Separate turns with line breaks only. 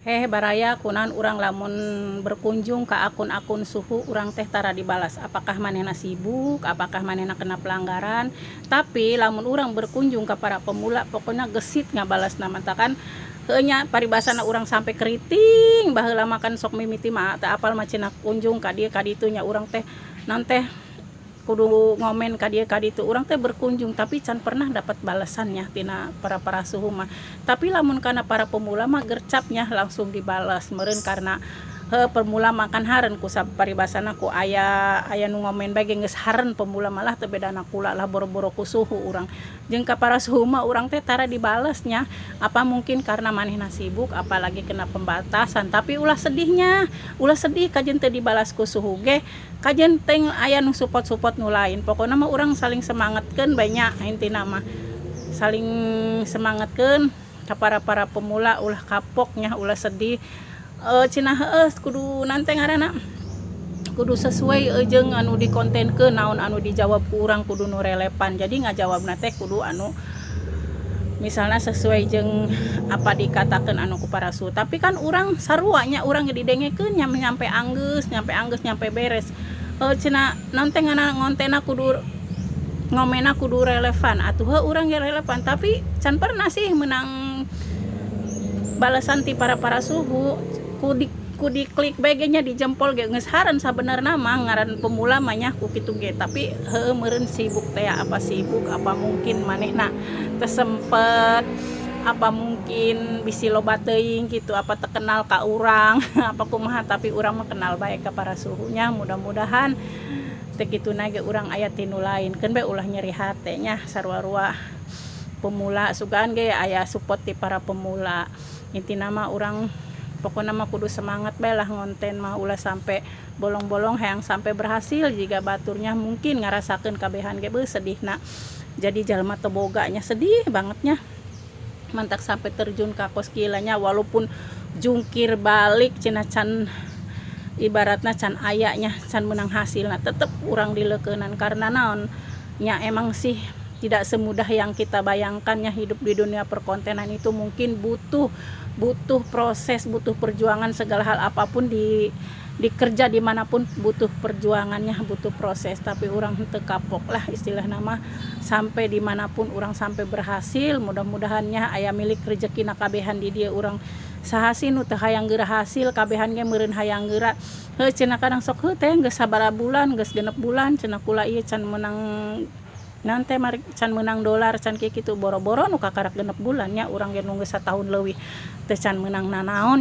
Heh baraya, kunaon urang lamun berkunjung ke akun-akun suhu urang teh tara dibalas? Apakah manehna sibuk? Apakah manehna kena pelanggaran? Tapi lamun urang berkunjung ke para pemula, pokoknya gesit ngabalasna. Matakan heuh nya, paribasana urang sampai keriting. Baheula mah kan sok mimiti mah teu apal mah, cenah kunjung ka dieu ka ditu nya, urang teh naon teh kudu ngomen ka dieu ka ditu. Urang teh berkunjung, tapi can pernah dapat balasannya tina para para suhu mah. Tapi lamun kana para pemula mah gercapnya, langsung dibalas. Meureun karena heuh, pemula mah kan haren ku paribasana ku aya aya nu ngomen bae ge geus haren. Pemula malah teu bedana kula lah, boro-boro ku suhu urang. Jeung ka para suhu mah urang teh tara dibales nya. Apa mungkin karena manehna sibuk, apalagi kena pembatasan? Tapi ulah sedihnya, ulah sedih. Kajeun teu dibalas ku suhu ge, kajeun teh aya nu support-support nu lain. Pokona mah urang saling semangatkeun bae nya. Intina mah saling semangatkeun ka para para pemula, ulah kapok nya, ulah sedih. Cenah heueuh, kudu naon teh ngaranna, kudu sesuai jeung anu dikontenkeun. Naon anu dijawab ku urang kudu nu relevan. Jadi ngajawabna teh kudu anu misalnya sesuai jeung apa dikatakan anu ku para suhu. Tapi kan urang sarua nya, urang ge didengekeun nya, nyampe anggeus, nyampe anggeus, nyampe beres. Cenah naon teh ngaranna, ngontenna kudu, ngomenna kudu relevan. Atuh heuh, urang ge relevan, tapi can pernah sih menang balasan ti para para suhu. Ku diklik bae ge nya, di jempol ge geus haren. Sabenerna mah ngaran pemula mah nya ku kitu ge. Tapi heueuh, meureun sibuk teh. Apa sibuk, apa mungkin manehna teu sempet, apa mungkin bisi loba teuing gitu, apa teu kenal ka urang, apa kumaha? Tapi urang mah kenal bae ka para suhunya. Mudah-mudahan teu kituna ge urang aya ti nu lain. Keun bae, ulah nyeri hate nya. Sarua-rua pemula, sugan ge aya support ti para pemula. Intina mah urang pokokna mah kudu semangat bae lah ngonten mah, ulah sampai bolong-bolong, hayang sampai berhasil. Jika baturnya mungkin ngarasakeun kabehan ge, beuh, sedihna jadi jalma teu boga nya, sedih banget nya. Mantak sampai terjun ka kos kieu nya, walaupun jungkir balik cenah, can ibaratna can aya nya, can menang hasilna, tetep urang dileukeunan. Karena naon nya, emang sih tidak semudah yang kita bayangkan ya hidup di dunia perkontenan itu. Mungkin butuh butuh proses, butuh perjuangan. Segala hal apapun di dikerja dimanapun butuh perjuangannya, butuh proses. Tapi urang henteu kapok lah istilahna mah, sampai dimanapun urang sampai berhasil. Mudah-mudahannya aya milik rezeki kabehan di dieu urang. Saha sih nu teu hayang geura hasil? Kabehan ge meureun hayang geura. Heuh, cenah kadang sok heuh teh, geus sabaraha bulan, geus 6 bulan cenah kula ieu can meunang naon teh, can meunang dolar, can kieu kitu. Boro-boro nu kakarak 6 bulan nya, urang ge nu geus satahun leuwih teu can meunang nanaon.